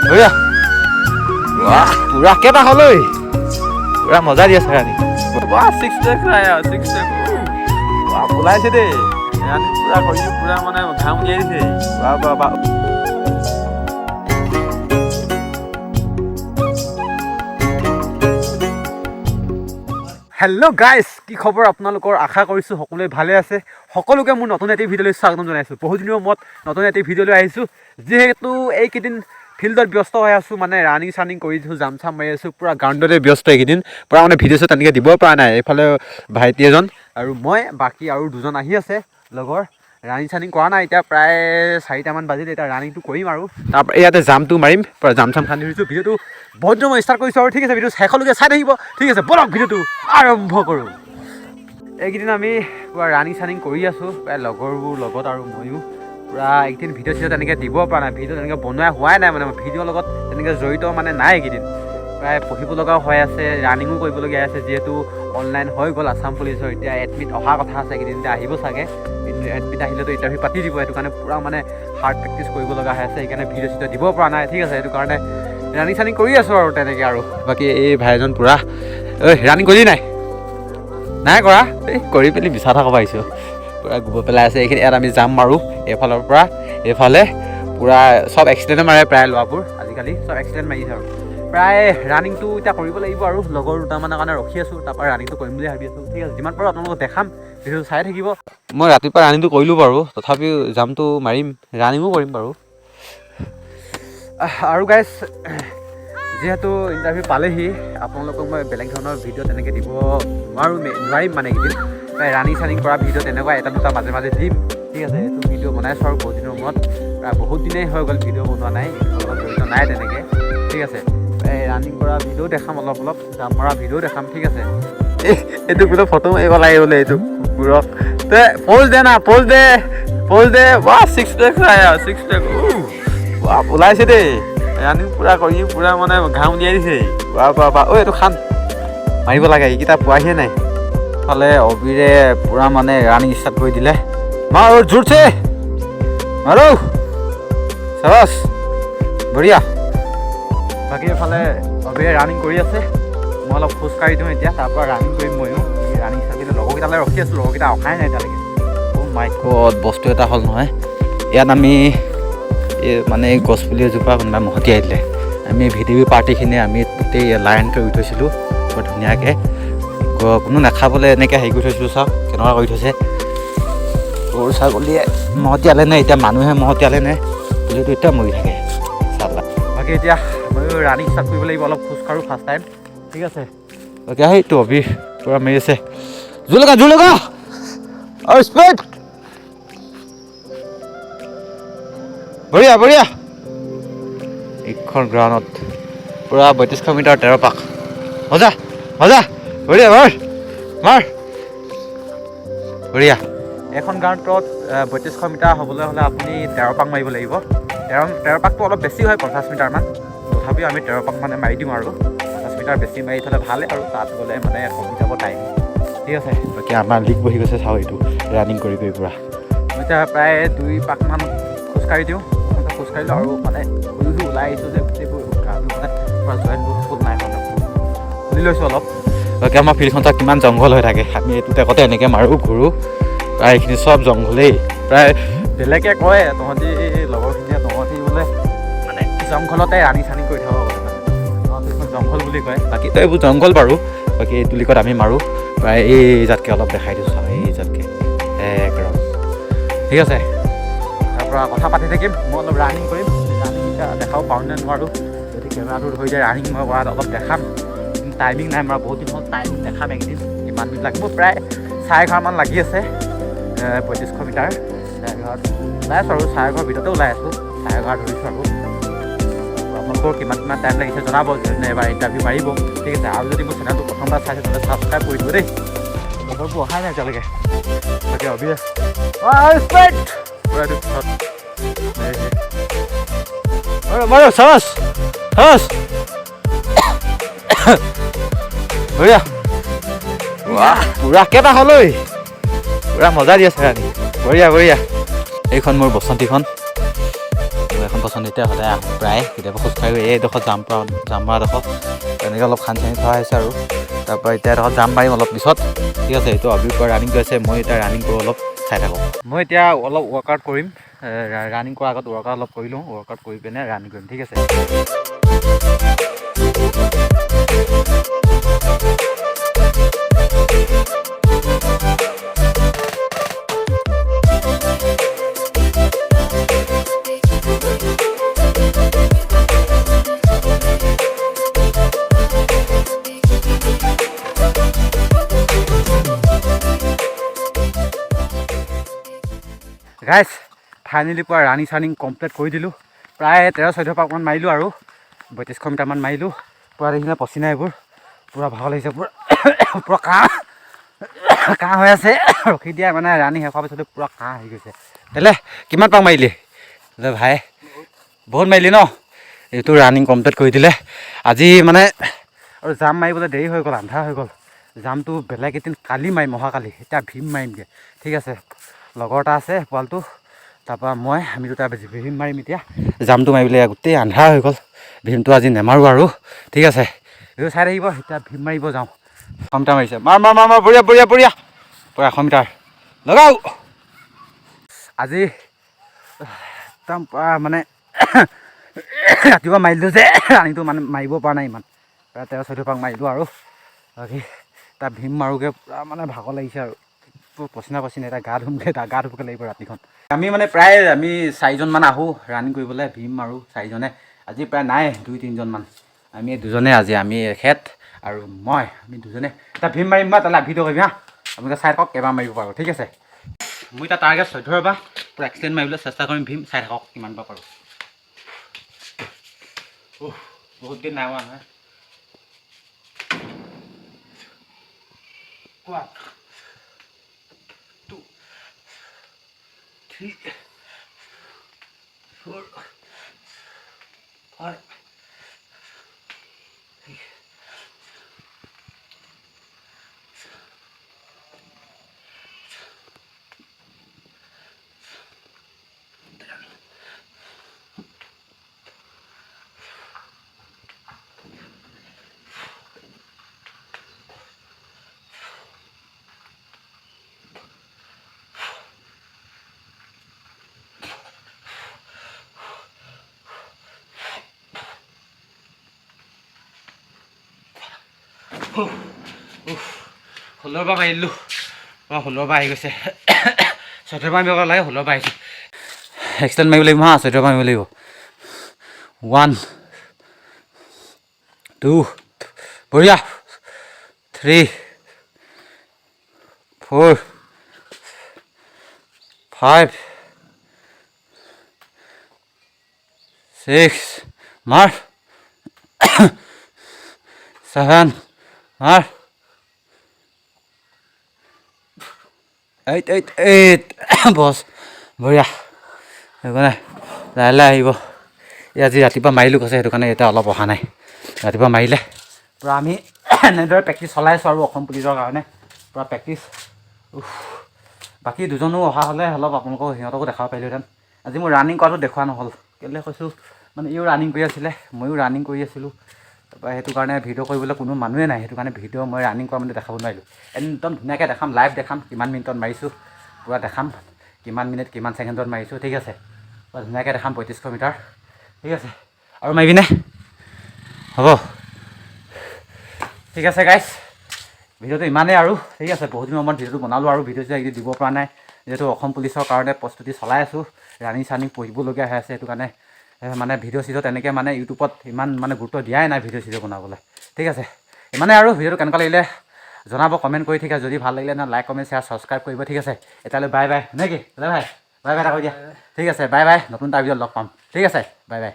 বঢ়িয়া। বাহ, পুৰা কেইটা হ'ল ঐ, পুৰা মজা দি আছে ৰাণী। বাহ, ছিক্স পেক নাই আৰু, ছিক্স পেক বাহ ওলাইছে দেই। ৰাণী পুৰা কৰিছোঁ, পুৰা মানে ঘাম উলিয়াই দিছে। বাহ বাহ বাহ। হেল্ল' গাইজ, কি খবৰ আপোনালোকৰ? আশা কৰিছোঁ সকলোৱে ভালে আছে। সকলোকে মোৰ নতুন এটি ভিডিঅ'লৈ স্বাগতম জনাইছোঁ। বহুত দিনৰ মূৰত নতুন এটি ভিডিঅ'লৈ আহিছোঁ। যিহেতু এইকেইদিন ফিল্ডত ব্যস্ত হৈ আছোঁ, মানে ৰানিং চানিং কৰি দিছোঁ, জাম চাম মাৰি আছোঁ, পূৰা গ্ৰাউণ্ডতে ব্যস্ত এইকেইদিন। পূৰা মানে ভিডিঅ' চিডিঅ' তেনেকৈ দিব পৰা নাই। এইফালে ভাইটি এজন আৰু মই, বাকী আৰু দুজন আহি আছে লগৰ। ৰানিং চানিং কৰা নাই। এতিয়া প্ৰায় 4টামান বাজিলে, এতিয়া ৰানিংটো কৰিম আৰু তাৰপৰা ইয়াতে জামটো মাৰিম। পূৰা জাম চাম খান্দি ধৰিছোঁ। ভিডিঅ'টো বহুত দিনৰ মই ষ্টাৰ্ট কৰিছোঁ আৰু ঠিক আছে, ভিডিঅ' শেষলৈকে চাই থাকিব। ঠিক আছে, ব'লক ভিডিঅ'টো আৰম্ভ কৰোঁ। এইকেইদিন আমি পূৰা ৰানিং চানিং কৰি আছোঁ প্ৰায় লগৰবোৰ লগত, আৰু ময়ো পূৰা এইকেইদিন ভিডিঅ' চিডিঅ' তেনেকৈ দিব পৰা নাই। ভিডিঅ' তেনেকৈ বনোৱা হোৱাই নাই, মানে ভিডিঅ'ৰ লগত তেনেকৈ জড়িত মানে নাই। এইকেইদিন প্ৰায় পঢ়িব লগাও হৈ আছে, ৰানিঙো কৰিবলগীয়া আছে। যিহেতু অনলাইন হৈ গ'ল আছাম পুলিচৰ, এতিয়া এডমিট অহা কথা আছে, এইকেইদিনতে আহিব চাগে। এডমিট আহিলেতো ইণ্টাৰভিউ পাতি দিব, সেইটো কাৰণে পূৰা মানে হাৰ্ড প্ৰেক্টিছ কৰিব লগা হৈ আছে। সেইকাৰণে ভিডিঅ' চিডিঅ' দিব পৰা নাই। ঠিক আছে, সেইটো কাৰণে ৰানিং চানিং কৰি আছোঁ আৰু তেনেকৈ। আৰু বাকী এই ভাইজন পূৰা, ঐ, ৰানিং কৰিলি নাই? নাই কৰা। এই কৰি পেলি মিছা কথা ক'ব আহিছোঁ। পূৰা গোবৰ পেলাই আছে এইখিনি। ইয়াত আমি জাম মাৰোঁ এইফালৰ পৰা এইফালে। পূৰা চব এক্সিডেণ্ট মাৰে প্ৰায় ল'ৰাবোৰ, আজিকালি চব এক্সিডেণ্ট মাৰিছে। আৰু প্ৰায় ৰানিংটো এতিয়া কৰিব লাগিব আৰু লগৰ দুটামানৰ কাৰণে ৰখি আছোঁ, তাৰপৰা ৰানিংটো কৰিম বুলি ভাবি আছোঁ। ঠিক আছে, যিমান পাৰোঁ আপোনালোকক দেখাম, ভিডিঅ'টো চাই থাকিব। মই ৰাতিপুৱা ৰানিংটো কৰিলোঁ বাৰু, তথাপিও জামটো মাৰিম, ৰানিঙো কৰিম বাৰু। আৰু গাইজ, যিহেতু ইণ্টাৰভিউ পালেহি, আপোনালোকক মই বেলেগ ধৰণৰ ভিডিঅ' তেনেকৈ দিব নোৱাৰোঁ, নোৱাৰিম। মানে এইকেইদিন প্ৰায় ৰানিং চানিং কৰা ভিডিঅ' তেনেকুৱা এটা দুটা মাজে মাজে দিম। ঠিক আছে, এইটো ভিডিঅ' বনাইছোঁ আৰু বহুত দিনৰ মূৰত, প্ৰায় বহুত দিনেই হৈ গ'ল ভিডিঅ' বনোৱা নাই, ইউটিউবৰ লগত জড়িত নাই তেনেকৈ। ঠিক আছে, এই ৰানিং কৰা ভিডিঅ' দেখাম, অলপ অলপ জাম্প মৰা ভিডিঅ' দেখাম। ঠিক আছে। এই এইটো বোলে ফটো মাৰিব লাগে বোলে এইটো কুকুৰক। তে প'জ দে না, প'জ দে, প'জ দে। বাহ, ছিক্স পেক নাই আৰু, ছিক্স পেক বাহ ওলাইছে দেই। ৰানিং পুৰা কৰি পুৰা মানে ঘাম উলিয়াই দিছে। বাহ বাহ বাহ। ঐ, এইটো খান মাৰিব লাগে, এইকেইটা পোৱাহিয়ে নাই। ফালে অবিৰে পূৰা মানে ৰানিং ষ্টাৰ্ট কৰি দিলে। মাৰ, জোৰছে মাৰো, চাবাছ, বঢ়িয়া। বাকী এইফালে অবিৰে ৰানিং কৰি আছে, মই অলপ খোজকাঢ়ি দিওঁ এতিয়া, তাৰপৰা ৰানিং কৰিম ময়ো। ৰানিং ষ্টাৰ্ট কৰিলে। লগৰকেইটালৈ ৰখি আছোঁ, লগৰকেইটা অহাই নাই এতিয়ালৈকে। অ' মাই গড, বস্তু এটা হ'ল নহয়। ইয়াত আমি এই মানে গছ পুলি এজোপা কোনোবাই মহতিয়াই দিলে। আমি ভিডিপি পাৰ্টিখিনি আমি গোটেই লাইন কৰি থৈছিলোঁ বৰ ধুনীয়াকৈ, কোনো নাখাবলৈ এনেকৈ হেৰি কৰি থৈছিলোঁ। চাওক কেনেকুৱা কৰি থৈছে। গৰু ছাগলীয়ে মহতিয়ালে নে এতিয়া মানুহে মহতিয়ালে নে, পুলিটো এতিয়া মৰি থাকে চালা। বাকী এতিয়া ময়ো ৰানিং ষ্টাৰ্ট কৰিব লাগিব, অলপ খোজকাঢ়োঁ ফাৰ্ষ্ট টাইম। ঠিক আছে। বাকী সেইটো অভি পূৰা মাৰি আছে। জোৰ লগা, জোৰ লগা আৰু স্পীড। বঢ়িয়া বঢ়িয়া। এইখন গ্ৰাউণ্ডত পূৰা 3200 মিটাৰ 13 পাক। মজা মজা, বঢ়িয়া, মাৰ মাৰ, বঢ়িয়া। এইখন গ্ৰাউণ্ডত 3200 মিটাৰ হ'বলৈ হ'লে আপুনি 13 পাক মাৰিব লাগিব। 13 পাকটো অলপ বেছি হয়, 50 মিটাৰমান। তথাপিও আমি 13 পাক মানে মাৰি দিওঁ আৰু 50 মিটাৰ বেছি মাৰি থ'লে ভালে আৰু তাত গ'লে মানে কমি যাব টাইম। ঠিক আছে। বাকী আমাৰ লিক বহি গৈছে, চাওঁ এইটো ৰানিং কৰি কৰি পূৰা। মই এতিয়া প্ৰায় 2 পাকমান খোজকাঢ়ি দিওঁ। প্ৰথমতে খোজকাঢ়িলোঁ আৰু মানে শুই শুই ওলাই আহিছোঁ যে গোটেইবোৰ গাটো মানে পূৰা জইণ্টবোৰ ফুল নাই হোৱা, খুলি লৈছোঁ অলপ। বাকী আমাৰ ফিল্ডখন চাওক কিমান জংঘল হৈ থাকে। আমি এইটো টেকতে এনেকৈ মাৰোঁ, ঘূৰোঁ, প্ৰায় এইখিনি চব জংঘলেই প্ৰায়। বেলেগে কয় তহঁতি লগৰখিনিয়ে, তহঁতি বোলে মানে জংঘলতে ৰানিং চানিং কৰি থাক বোলে, মানে আমাৰ ফিল্ডখন জংঘল বুলি কয়। বাকীতো এইবোৰ জংঘল বাৰু। বাকী এইটো লিকত আমি মাৰোঁ প্ৰায়। এই জাতকৈ অলপ দেখাই দিছোঁ, চাওঁ এই জাতকৈ একদম। ঠিক আছে, তাৰপৰা কথা পাতি থাকিম। মই অলপ ৰানিং কৰিম। ৰানিং এতিয়া দেখাব পাৰোঁ নে নোৱাৰোঁ, যদি কেমেৰাটো ধৰি যায় ৰানিং মই কৰাত অলপ দেখাম। টাইমিং নাই মাৰা বহুত দিন হ'ল, টাইমিং দেখাম একদিন কিমান মিনিট লাগিব। প্ৰায় 11.5মান লাগি আছে 3500 মিটাৰ। 11.5 ওলাই আছোঁ আৰু 11.5 ভিতৰতে ওলাই আছোঁ, 11.5 ধৰিছোঁ। আৰু আপোনালোকৰ কিমান কিমান টাইম লাগিছে জনাব, যোনে এবাৰ ইণ্টাৰভিউ মাৰিব। ঠিক আছে, আৰু যদি মোৰ চেনেলটো প্ৰথমবাৰ চাইছে তেনেহ'লে ছাবস্ক্ৰাইব কৰি দিব দেই। লগৰবোৰ অহাই নাই এতিয়ালৈকে। বাকী অভিয়াছ পূৰা এইটো পিছত। মাৰো, চাবাছ চাবাছ, বঢ়িয়া। বাহ, পূৰা কেইটা হ'ল ঐ, পূৰা মজা দি আছে ৰাণী, বঢ়িয়া বঢ়িয়া। এইখন মোৰ বসন্তীখন। এখন পচন্দিতে সদায় আহোঁ প্ৰায়। কেতিয়াবা খোজকাঢ়ি এইডোখৰ জাম পৰা জাম মৰাডোখৰ তেনেকৈ অলপ খান চানি থোৱা হৈছে আৰু। তাৰপৰা এতিয়া এডোখৰ জাম মাৰিম অলপ পিছত, ঠিক আছে। এইটো আবিৰ পৰা ৰানিং কৰি আছে, মই এতিয়া ৰানিং কৰোঁ, অলপ চাই থাকক। মই এতিয়া অলপ ৱৰ্কআউট কৰিম, ৰানিং কৰাৰ আগত ৱৰ্কআউট অলপ কৰি লওঁ, ৱৰ্কআউট কৰি পিনে ৰানিং কৰিম, ঠিক আছে। গাইজ ফাইনেলি পূৰা ৰানিং চানিং কমপ্লিট কৰি দিলোঁ। প্ৰায় 13-14 পাকমান মাৰিলোঁ আৰু 3200 মিটাৰমান মাৰিলোঁ। পূৰা দেখিলে পচিনা এইবোৰ, পূৰা ভাগৰ লাগিছে, পূৰা পূৰা কাহ কাহ হৈ আছে। ৰখি দিয়া মানে ৰানিং শেষ হোৱাৰ পিছতে পূৰা কাহ আহি গৈছে। তেলে কিমান পাক মাৰিলি ভাই? বহুত মাৰিলি ন? এইটো ৰানিং কমপ্লিট কৰি দিলে আজি মানে। আৰু জাম মাৰিবলৈ দেৰি হৈ গ'ল, আন্ধাৰ হৈ গ'ল। জামটো বেলেগ এদিন কালি মাৰিম, অহাকালি। এতিয়া ভীম মাৰিমগৈ, ঠিক আছে। লগৰ এটা আছে পোৱালটো, তাৰপৰা মই আমি দুটা ভীম মাৰিম। এতিয়া জামটো মাৰিবলৈ গোটেই আন্ধাৰ হৈ গ'ল, ভীমটো আজি নেমাৰোঁ আৰু, ঠিক আছে। এইটো চাই থাকিব, এতিয়া ভীম মাৰিব যাওঁ। 100 মিটাৰ মাৰিছে, মাৰ মাৰ মাৰ মাৰ, বঢ়িয়া বঢ়িয়া বঢ়িয়া, পূৰা 100 মিটাৰ লগাও। আজি একদম পূৰা মানে ৰাতিপুৱা মাৰিলোঁ যে ৰানিংটো মানে মাৰিব পৰা নাই ইমান, প্ৰায় 13-14 পাক মাৰিলোঁ আৰু। বাকী তাত ভীম মাৰোগৈ, পূৰা মানে ভাগৰ লাগিছে আৰু পচিনা পচিনা। এতিয়া গা ধুমগৈ, গা ধুবগৈ লাগিব ৰাতিখন। আমি মানে প্ৰায় আমি চাৰিজনমান আহোঁ ৰানিং কৰিবলৈ, ভীম মাৰোঁ চাৰিজনে। আজি প্ৰায় নাই 2-3জনমান, আমি দুজনে আজি, আমি এখেত আৰু মই, আমি দুজনে এতিয়া ভীম মাৰিম। বা তালৈ ভিডিঅ' কৰিম হা, আপোনালোকে চাই থাকক কেইবাৰ মাৰিব পাৰোঁ, ঠিক আছে। মই এতিয়া টাৰ্গেট 14 বাৰ পূৰা এক্সিলেণ্ট মাৰিবলৈ চেষ্টা কৰিম ভীম, চাই থাকক কিমান বাৰ পাৰোঁ। বহুত দিন নাই হোৱা নহয়। 1 2 3 4 5 6 16 বাৰ মাৰিলোঁ, 16 বাৰ আহি গৈছে। 14 বাৰ মাৰিব লাগে, 16 বাৰ আহিছোঁ। এক্সটেণ্ড মাৰিব লাগিব হা, 14 বাৰ মাৰিব লাগিব। 1 2 বঢ়িয়া, 3 4 5 6 মাৰ, 7 মাৰ, 8 8 8 বছ, বঢ়িয়া। সেইকাৰণে লাহে লাহে আহিব। এই আজি ৰাতিপুৱা মাৰিলোঁ কৈছে, সেইটো কাৰণে এতিয়া অলপ অহা নাই। ৰাতিপুৱা মাৰিলে পূৰা আমি এনেদৰে প্ৰেক্টিচ চলাই আছোঁ আৰু অসম পুলিচৰ কাৰণে পূৰা প্ৰেক্টিচ। বাকী দুজনো অহা হ'লে অলপ আপোনালোকক সিহঁতকো দেখাব পাৰিলোহেঁতেন। আজি মোৰ ৰানিং কৰাটো দেখুওৱা নহ'ল, কেলৈ কৈছোঁ মানে ইও ৰানিং কৰি আছিলে, ময়ো ৰানিং কৰি আছিলোঁ। তাৰপৰা সেইটো কাৰণে ভিডিঅ' কৰিবলৈ কোনো মানুহেই নাই, সেইটো কাৰণে ভিডিঅ' মই ৰানিং কৰা মানে দেখাব নোৱাৰিলোঁ। একদম ধুনীয়াকৈ দেখাম, লাইভ দেখাম কিমান মিনিটত মাৰিছোঁ, পূৰা দেখাম কিমান মিনিট কিমান ছেকেণ্ডত মাৰিছোঁ, ঠিক আছে। পূৰা ধুনীয়াকৈ দেখাম 3500 মিটাৰ, ঠিক আছে। আৰু মাৰিবিনে? হ'ব, ঠিক আছে গাইছ, ভিডিঅ'টো ইমানেই আৰু, ঠিক আছে। বহুত দিনৰ মূৰত ভিডিঅ'টো বনালোঁ আৰু ভিডিঅ' চিডিঅ' দিব পৰা নাই, যিহেতু অসম পুলিচৰ কাৰণে প্ৰস্তুতি চলাই আছোঁ, ৰানিং চানিং পঢ়িবলগীয়া হৈ আছে, সেইটো কাৰণে মানে ভিডিঅ' চিডিঅ' তেনেকৈ মানে ইউটিউবত ইমান মানে গুৰুত্ব দিয়াই নাই ভিডিঅ' চিডিঅ' বনাবলৈ, ঠিক আছে। ইমানেই আৰু, ভিডিঅ'টো কেনেকুৱা লাগিলে জনাব কমেণ্ট কৰি, ঠিক আছে। যদি ভাল লাগিলে লাইক কমেণ্ট শ্বেয়াৰ ছাবস্ক্ৰাইব কৰিব, ঠিক আছে। এতিয়ালৈ বাই বাই, নে কি? বাই বাই, বাই বাই এটা কৈ দিয়া, ঠিক আছে, বাই বাই। নতুন এটা ভিডিঅ'ত লগ পাম, ঠিক আছে, বাই বাই।